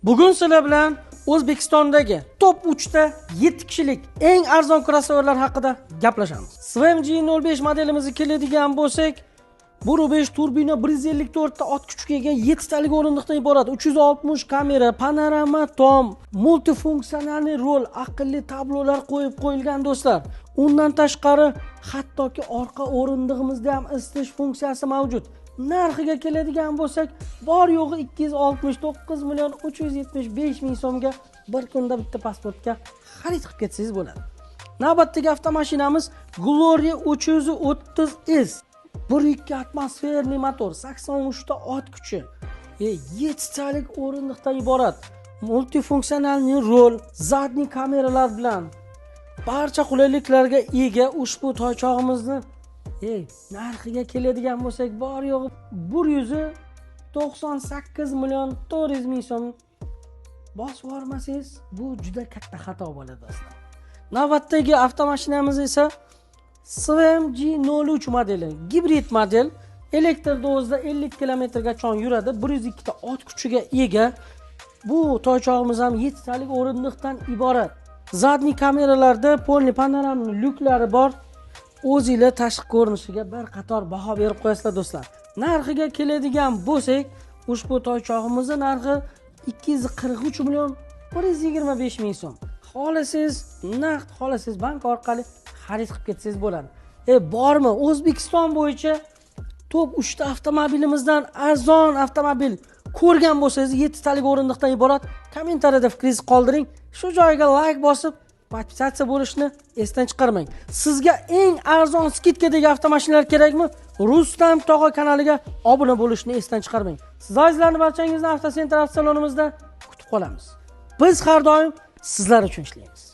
Bugun sizlar bilan O'zbekistondagi top 3 ta 7 kishilik eng arzon krossoverlar haqida gaplashamiz. Svom G05 modelimizni keladigan bo'lsak, 1.5 turbina, 154 ta ot kuchiga ega, 7 talik o'rindiqdan iborat, 360 kamera, panorama tom, multifunksional rol, aqlli tablolar qo'yib qo'yilgan, do'stlar. Undan tashqari, hattoki orqa o'rindig'imizda ham isitish funksiyasi mavjud. Narxiga keladigan bo'lsak, bor yo'g'i 269 million 375 ming so'mga bir kunda bitta pasportga xarid qilib ketsangiz bo'ladi. Navbatdagi avtomashinamiz Glory 330 S. 1.2 атмосферный motor, 83 ta ot kuchi, 7 talik o'rindiqdan iborat, multifunksionalniy rol, задний kameralar bilan barcha qulayliklarga ega ushbu toychog'imizni narxiga keladigan bo'lsak, bor yo'g'i 198 million 400 ming so'm. Bosib yubormasangiz, bu juda katta xato bo'ladi, do'stlar. Navbatdagi avtomashinamiz esa Svom G03 modeli, gibrid model, elektr dozida 50 kilometrgacha yuradi, 102 ta ot kuchiga ega. Bu toychog'imiz ham 7 talik o'rindiqdan iborat. Задний kameralarda полный панорамный lyuklari bor. O'zinglar tashqi ko'rinishiga bir qator baho berib qo'yasizlar, do'stlar. Narxiga keladigan bo'lsak, ushbu toychog'imizni narxi 243 million 125 ming so'm. Xohlasangiz naqd, xohlasangiz bank orqali xarid qilib ketsangiz bo'ladi. Bormi O'zbekiston bo'yicha top 3 ta avtomobilimizdan arzon avtomobil ko'rgan bo'lsangiz, yettitalik o'rindiqdan iborat, kommentariyada fikringizni qoldiring. Shu joyga layk bosib, подписаться bo'lishni esdan chiqarmang. Sizga eng arzon скидка dagi avtomashinalar kerakmi? Rustam tog'a kanaliga obuna bo'lishni esdan chiqarmang. Siz azizlarni, barchangizni Avtocenter avtosalonimizda kutib qolamiz. Biz har doim sizlar uchun ishlaymiz.